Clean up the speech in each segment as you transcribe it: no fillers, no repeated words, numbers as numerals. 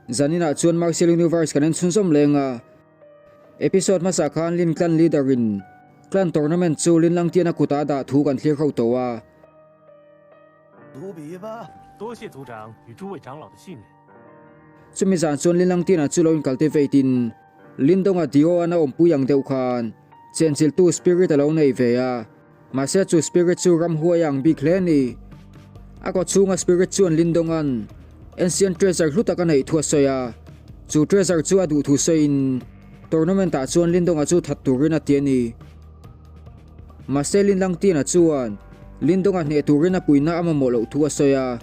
Zaninah chuan Martial Universe kan en chhunzawm leng a. Episode hmasa khan Lin Clan leader in Clan tournament chu Lin Langtiana kutah a dah thu kan thlir ho tawh a. Chumi zan chuan Lin Langtiana chu lo in cultivate in Lin Donga Dio-an a awmpui ang deuh khan chenchilhtu spirit a lo nei ve a. Mahse chu spirit chu ramhuai a ang bik hle a ni. A kaw chhunga spirit chuan Lindonga'n ancient treasure hlu tak a neih thu a sawi a, chu treasure chu a duh thu sawiin tournament ah chuan Lindonga chu that turin a ti a ni. Mahse Linlangtina chuan Lindonga hneh turin a puihna a mamawh loh thu a sawi a,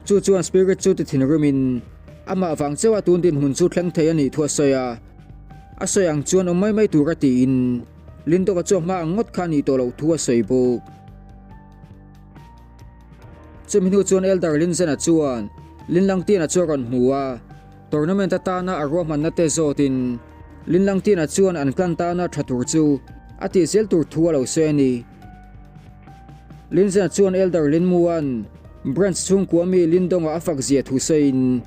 chu chuan spirit chu ti thinrimin amah vang chauha tun dinhmun chu thleng thei a nih thu a sawi a, a sawi ang chuan awm mai mai tur a tiin. Lindawka chu a hma ang ngawt kha a nih tawh loh thu a sawi bawk. Chumi hnu chuan Elder Linzena chuan Linlangtiana chu a rawn hmu a, tournament atana a ruahmanna te zawtin Linlangtiana chuan an clan tana tha tur chu a tih zel tur thu a lo sawi a ni. Linzena chuan Elder Linmua'n branch chhungkua mi Lindonga a fak zia thu sawiin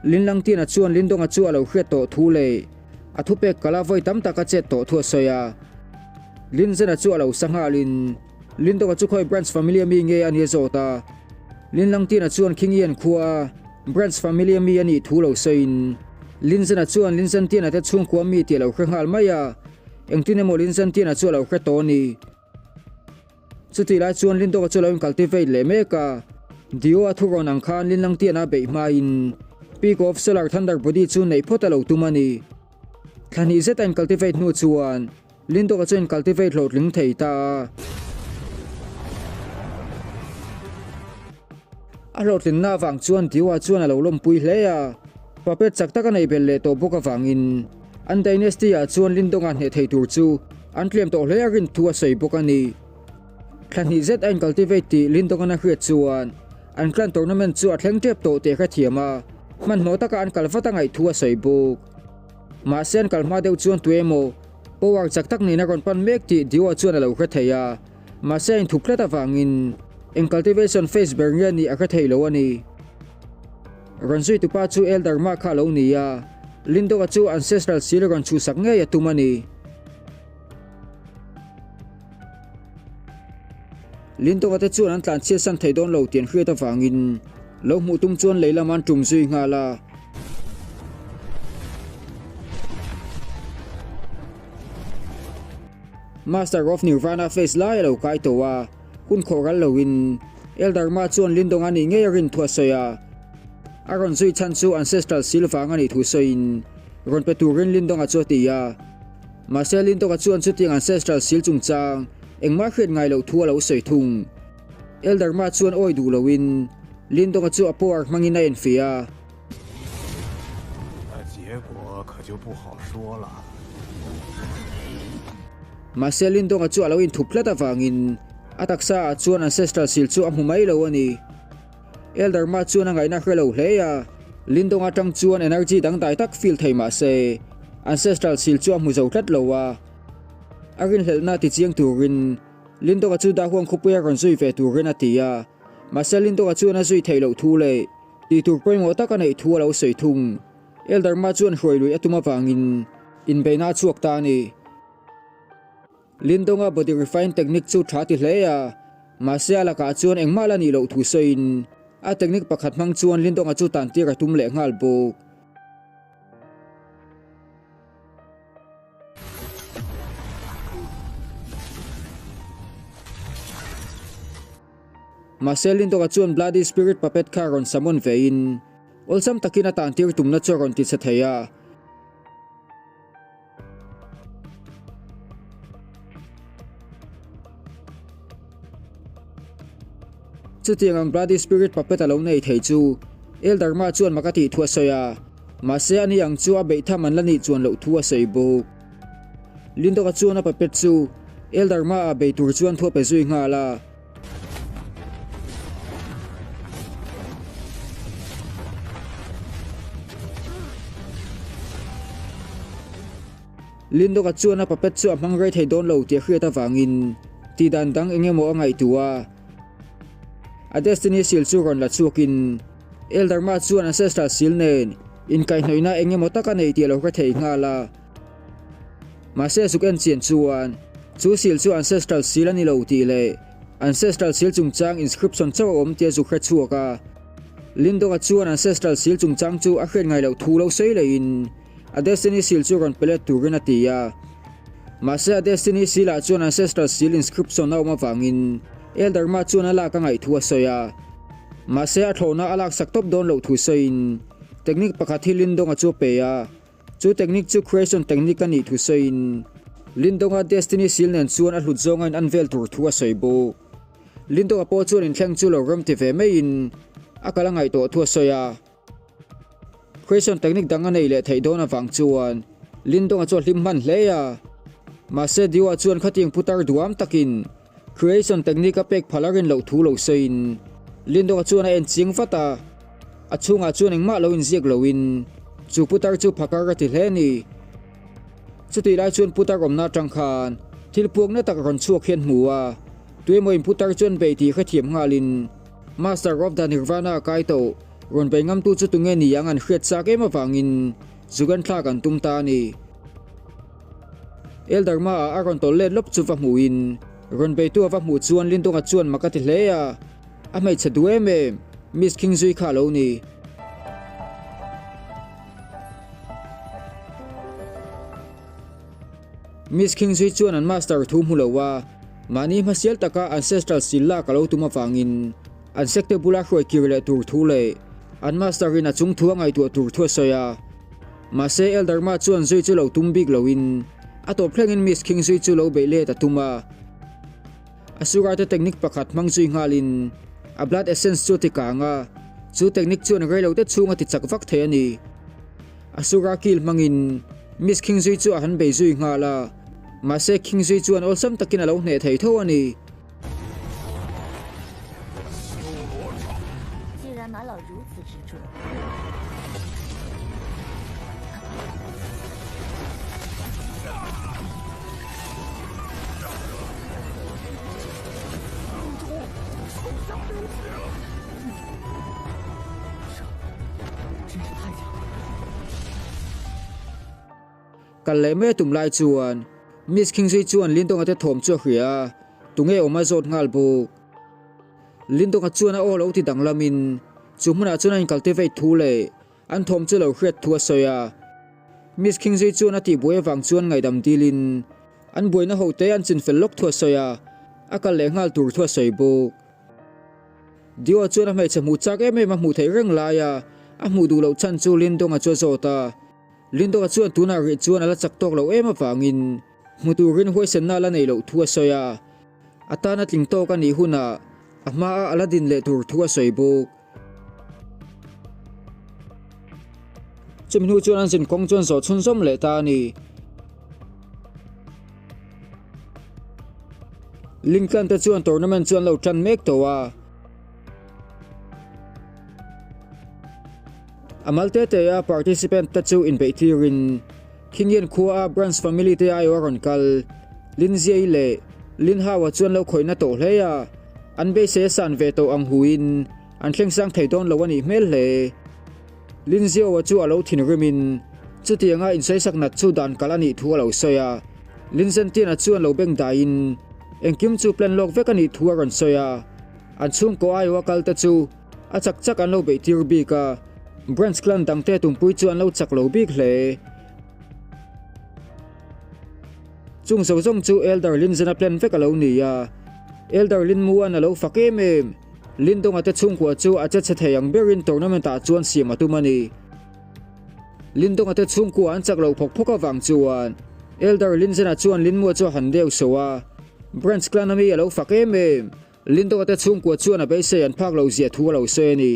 Linlangtiana chuan Lindonga chu a lo hriat tawh thu leh A thupek kala vawi tam tak a chet tawh thu a sawi a. Linzena chu a lo sa nghalin Lindonga chu khawi branch family a mi nge a ni a zawt a. Linlangtina chuan Khingian khua a branch family a mi a nih thu lo sawiin Linzena chuan Linzantiana te chhungkua mi tih a lo hre nghal mai a. Engtin emaw Linzantiana chu a lo hre tawh a ni. Chutih lai chuan Lindawka chu a lo incultivate leh mek a, Dio a thurawn ang khan Linlangtiana a beih hmain Peak of Solar Thunder Body chu neih phawt a lo tum a ni. Thla hnih zet a incultivate hnu chuan Lindawka chu a incultivate hlawhtling thei ta a. A hlawhtlinna avang chuan Dio-a chuan a lo lawmpui hle a, puppet chak tak a neih belh leh tawh bawk avangin An dynasty ah chuan Lindonga hneh thei tur chu an tlem tawh hle a rin thu a sawi bawk a ni. Thla hnih zet a in cultivate tih Lindongan a hriat chuan an clan tournament chu a thleng tep tawh tih a hrethiam a, hmanhmawh taka an kal vat a ngaih thu a sawi bawk. Mahse an kal hma deuh chuan tuemaw power chak tak nen a rawn pan mek tih Dio-a chuan a lo hre thei a, mahse a inthup tlat avangin eng cultivation phase ber nge nih a hre thei lo a ni. Rawn zuitupa chu Elder Ma kha a lo ni a, Lindawka chu ancestral seal rawn chhuhsak ngei a tum a ni. Lindawka te chuan an tlanchhiatsan thei dawn lo tih an hriat avangin lo hmuh tum chuan lei lam an tum zui nghal a. Master of Nirvana face lai a lo kai tawh a. Hun khawh ral loin Elder Ma chuan Lindong a nih ngei a rin thu a sawi a. A rawn zui chhan chu Ancestral Seal vang a nih thu sawiin rawn pe turin Lindong-a chu a ti a. Mahse Lindong-a chuan chutiang Ancestral Seal chungchang engmah hriat ngai loh thu a lo sawi thung. Elder Ma chuan awi duh loin Lindong-a chu a power hmangin a enfiah a. Mahse Lindonga chu a lo inthup tlat avangin a taksa ah chuan ancestral seal chu a hmu mai lo a ni. Elder Ma chuan a ngaihna hre lo hle a, Lindonga atang chuan energy dangdai tak feel thei mahse ancestral seal chu a hmu zo tlat lo a. A rinhlelhna tichiang turin Lindonga chu Dahuang khawpuia rawn zui ve turin a ti a, mahse Lindonga chuan a zui theih loh thu leh Tih tur pawimawh tak a neih thu a lo sawi thung. Elder Ma chuan hruai lui a tum avangin inbeihna a chhuak ta a ni. Lindonga body refine technique chu tha ti hle a, mahse a lakah chuan engmah la nih loh thu sawiin a technique pakhat hmang chuan Lindonga chu tan tir a tum leh nghal bawk. Mahse Lindawka chuan Bloody Spirit Puppet kha rawn summon vein awlsam takin a tantir tumna chu a rawn ti chhe thei a. Chutiang ang Bloody Spirit Puppet a lo nei thei chu Elder Ma chuan mak a tih thu a sawi a, mahse ani ang chu a beih tham an la nih chuan loh thu a sawi bawk. Lindawka chuan a puppet chu Elder Ma ah bei tur chuan thu a pe zui nghal a. Lindawka chuan a puppet chu a hmang rei thei dawn lo tih a hriat avangin tih dan dang eng emaw a ngaihtuah a. A Destiny Seal chu rawn la chhuakin Elder Ma chuan Ancestral Seal nen inkaihhnawihna eng emaw tak a nei tih a lo hre thei nghal a. Mahse zuk en chian chuan chu seal chu ancestral seal a ni lo tih leh ancestral seal chungchang inscription chauh a awm tih a zuk hre chhuak a. Lindonga chuan ancestral seal chungchang chu a hriat ngai loh thu lo sawi lehin a destiny seal chu rawn pe let turin a ti a. Mahse a destiny seal ah chuan ancestral seal inscription a awm avangin Elder Ma chuan a lak a ngaih thu a sawi a. Mahse a thlawhna a laksak tawp dawn loh thu sawiin technique pakhat hi Lindonga chu a pe a. Chu technique chu creation technique a nih thu sawiin Lindonga destiny seal nen chuan a hlut zawnga in an vel tur thu a sawi bawk. Lindonga pawh chuan inthleng chu lo rem ti ve maiin a kal a ngaih tawh thu a sawi a. Creation technique dang a nei leh theih dawn avang chuan Lindonga chu a hlim hman hle a. Mahse Diwa chuan khatiang putar duam takin creation technique a pek phal a rin loh thu lo sawiin Lindonga chuan a en ching vat a. A chhungah chuan engmah lo inziak loin chu putar chu phakar a ti hle a ni. Chutih lai chuan putar awmna atang khan thil puakna tak rawn chhuak hian hmu a, tuemaw in putar chuan bei tih hrethiam nghalin Master of the Nirvana a kai tawh. Rawn bei ngamtu chu tunge ni ang an hriat chak em avangin Zugan thlak an tum ta a ni. Elder Ma ah a rawn tawlh let lawp chu va hmuhin rawn beitu a va hmuh chuan Lindonga chuan mak a ti hle a, a hmeichhe duh em em, Miss Khingzui kha a lo ni. Miss Khingzui chuan an master thu hmu lo a, mahni hmasial taka ancestral seal lak a lo tum avangin An sekte bula hruai kir leh tur thu leh an master in a chung thu a ngaihtuah tur thu a sawi a. Mahse Elder Ma chuan zui chu lo tum bik loin a tawp thlengin Miss King zui chu lo beih let a tum a. Asura te technique pakhat hmang zui nghalin a blood essence chu a ti kang a, chu technique chuan rei lo te chhung a ti chak vak thei a ni. Asura kill hmangin Miss King zui chu a han bei zui nghal a, mahse King zui chuan awlsam takin a lo hneh thei tho a ni. Kal leh mai a tum lai chuan Miss Khingzui chuan Lindonga te thawm chu a hria a, tunge awm a zawt nghal bawk. Lindonga chuan a aw lo ti danglamin chu hmunah chuan a incultivate thu leh an thawm chu lo hriat thu a sawi a. Miss Khingzui chuan a tihbuai avang chuan ngaihdam dilin an buaina ho te an chinfel lawk thu a sawi a, a kal leh nghal tur thu a sawi bawk. Dio chuan a hmeichhe hmuh chak em em a hmuh theih reng laia a hmuh duh loh chhan chu Lindonga chu a zawt a. Lindonga chuan tunah rih chuan a la chak tawk lo em avangin hmu turin huaisenna a la neih loh thu a sawi a, a tana tling tawk a nih hunah a hmaa a la din leh tur thu a sawi bawk. Chumi hnu chuan an zin kawng chuan zawh chhunzawm leh ta a ni. Lincoln te chuan tournament chu an lo tan mek tawh a. A mal te te a participant te chu inbeih tirin Khingian khua a Branch family te aiawh a rawn kal. Lin Ziai leh Lin Hao-a chuan lo khawihna tawh hle a, an beisei a san ve tawh ang huin an thleng sang thei dawn lo a nih hmel hle. Lin Ziaua chu a lo thinrimin chutianga insawisak nat chu dan kal a nih thu a lo sawi a, Lin Zentiana chuan lo beng daiin engkim chu plan lawk vek a nih thu a rawn sawi a, an chhungkaw aiawha kalte chu A chak chak an lo beih tir bik a, Branch clan dangte tumpui chu an lo chak lo bik hle. Chung zo zawng chu Elder Linzena plan vek a lo ni a, Elder Linmuan a lo fak em em. Lindonga te chhungkua chu a che chhe thei ang berin tournament ah chuan siam a tum a ni. Lindonga te chhungkua an chak lo phawk phawk avang chuan Elder Linzena chuan Linmua chu a han deuh so a, Branch clan ami a lo fak em em. Lindonga te chhungkua chuan a beisei an phak lo zia thu a lo sawi a ni.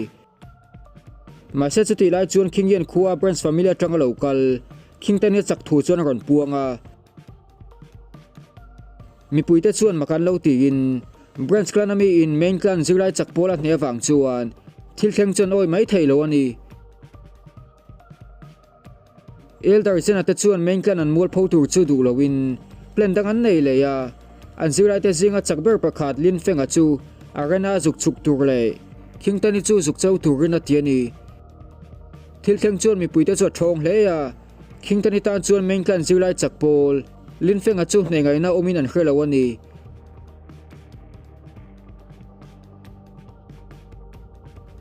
Mahse chutih lai chuan Khingian khua Branch family atanga lo kal Khingtania chak thu chuan a rawn puang a. Mipuite chuan mak an lo tiin Branch clan ami in main clan zirlai chak pawl a hneh avang chuan thil thleng chuan awi mai thei lo a ni. Elder Zena te chuan main clan an mualpho tur chu duh loin plan dang an nei leh a, an zirlaite zinga chak ber pakhat Lin Feng-a chu arena a zuk chhuk tur leh Khingtani chu zuk cho turin a ti a ni. Thil thleng chuan mipuite chu a ṭhawng hle a, Khingtani tan chuan Main Clan zirlai chak pawl Lin Feng-a chu hneh ngaihna awmin an hre lo a ni.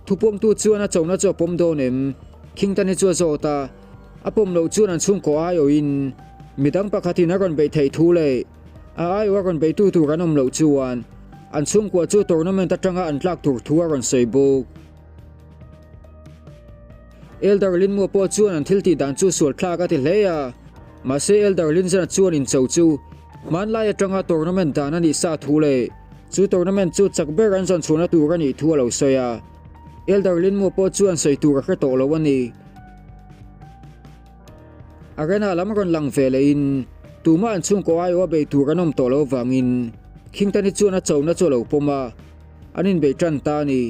Thupuangtu chuan a chona chu a pawm dawn em? Khingtani chu a zawt a, a pawm loh chuan an chhungkaw aiawhin midang pakhatin a rawn beih theih thu leh a aiawh a rawn beihtu tur an awm loh chuan an chhungkua chu tournament atanga an tlak tur thu a rawn sawi bawk. Elder Linmua pawh chuan an thil tih dan chu sual thlak a ti hle a, mahse Elder Linzana chuan incho chu hmanlai atanga tournament dan a nih sa thu leh chu tournament chu chak ber an zawn chhuahna tur a nih thu a lo sawi a. Elder Linmua pawh chuan sawi tur a hre tawh lo a ni. Arena lam rawn lang ve lehin tumah an chhungkaw aiawh a bei tur an awm tawh lo avangin Khingtani chuan a chona chu a lo pawm a. An inbeih tan ta a ni.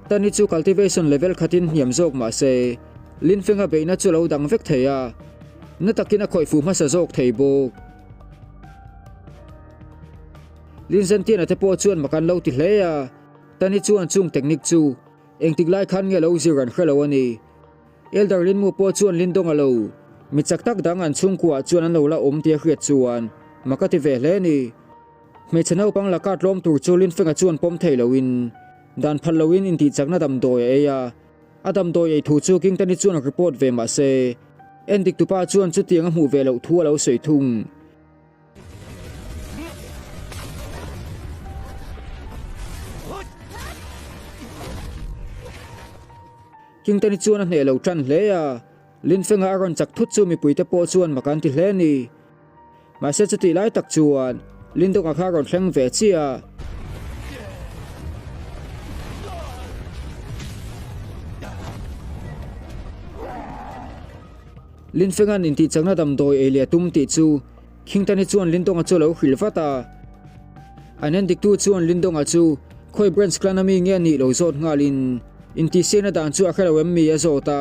Tani chu cultivation level khatin hniam zawk mah se, Linfenga beihna chu lo dang vek thei a, na takin a khawih fuh hmasa zawk thei bawk. Linzentiana te pawh chuan mak an lo ti hle a, Tani chuan chung technique chu engtik lai khan nge lo zir an hre lo a ni. Elder Linmu pawh chuan Lindawng a lo mi chak tak dang an chhungkuaah chuan an lo la awm tih a hriat chuan mak a ti ve hle a ni. Hmeichhe naupang laka tlawm tur chu Linfenga chuan pawm thei loin dan phal loin intihchakna damdawi a ei a, a damdawi ei thu chu King Tani chuan report ve mah se endiktupa chuan chutiang a hmuh ve loh thu a lo sawi thung. Kingtani chuan a hneh lo tan hle a, Linfenga a rawn chak thut chu mipuite pawh chuan mak an ti hle a ni. Mahse chutih lai tak chuan Lindawka kha a rawn thleng ve chiah a. Linfenga'n intihchakna damdawi ei leh a tum tih chu Khingtani chuan Lindonga chu a lo hrilh vat a. An endiktu chuan Lindonga chu khawi branch clan ami nge a nih lo zawt nghalin intihsiakna dan chu a hre lo em mi a zawt a.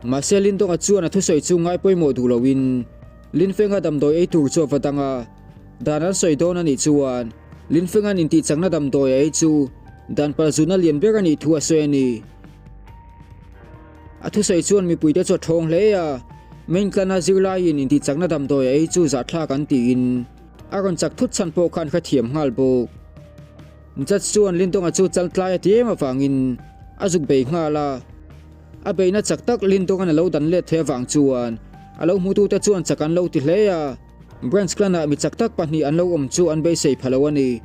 Mahse Lindonga chuan a thusawi chu ngai pawimawh duh loin Linfenga damdawi ei tur chu a va dang a. Dan an sawi dawn a nih chuan Linfenga'n intihchakna damdawi a ei chu dan palzuna lian ber a nih thu a sawi a ni. A thusawi chuan mipuite chu a ṭhawng hle a, Main Clan-a zirlaiin intihchakna damdawi a ei chu zahthlak an tiin a rawn chak thut chhan pawh khan hrethiam nghal bawk. Judge chuan Lindonga chu chaltlai a ti em avangin a zuk bei nghal a, a beihna chak tak Lindonga'n a lo dan let thei avang chuan a lo hmutute chuan chak an lo ti hle a, Branch Clan-ah mi chak tak pahnih an lo awm chu an beisei pha lo a ni.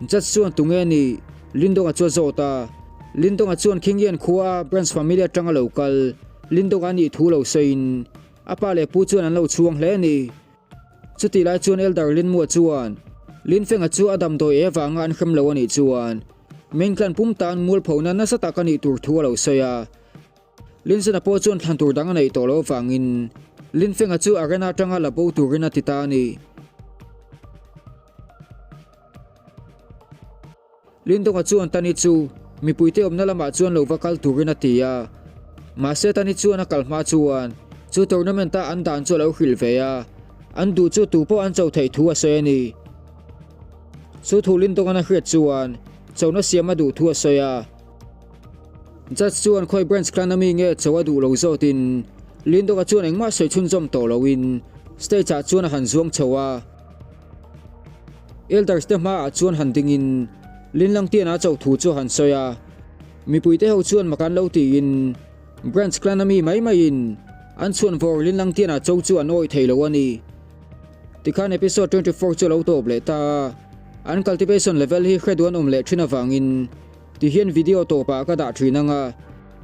Judge chuan tunge ni? Lindonga chu a zawt a. Lindonga chuan Khingian khua a Branch family atanga lo kal Lindonga a nih thu lo sawiin a pa leh pu chuan an lo chhuang hle a ni. Chutih lai chuan Elder Linmua chuan Linfenga chu a damdawi ei avanga an hrem lo a nih chuan Main Clan pum tan mualphona nasa tak a nih tur thu a lo sawi a. Linzena pawh chuan thlan tur dang a neih tawh loh avangin Linfenga chu arena atanga la bo turin a ti ta a ni. Lindonga chuan Tani chu mipuite awmna lamah chuan lo va kal turin a ti a, mahse Tani chuan a kal hma chuan chu tournament-a an dan chu a lo hrilh ve a, an duh chu tu pawh an cho theih thu a sawi a ni. Chu thu Lindonga'n a hriat chuan chona siam a duh thu a sawi a. Judge chuan khawi branch clan ami nge cho a duh lo zawtin Lindawka chuan engmah sawi chhunzawm tawh loin stage ah chuan a han zuang chho a. Elders te hmaah chuan han dingin Linlangtiana cho thu chu a han sawi a. Mipuite ho chuan mak an lo tiin branch clan ami mai maiin an chhuan vawr Linlangtiana cho chu an awih thei lo a ni. Tikhan episode 24 chu a lo tawp leh ta a, an cultivation level hi hre duan awm leh thin avangin Ti hian video tawpah ka dah thin anga,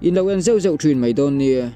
in lo en zeuh zeuh thin mai dawn nia.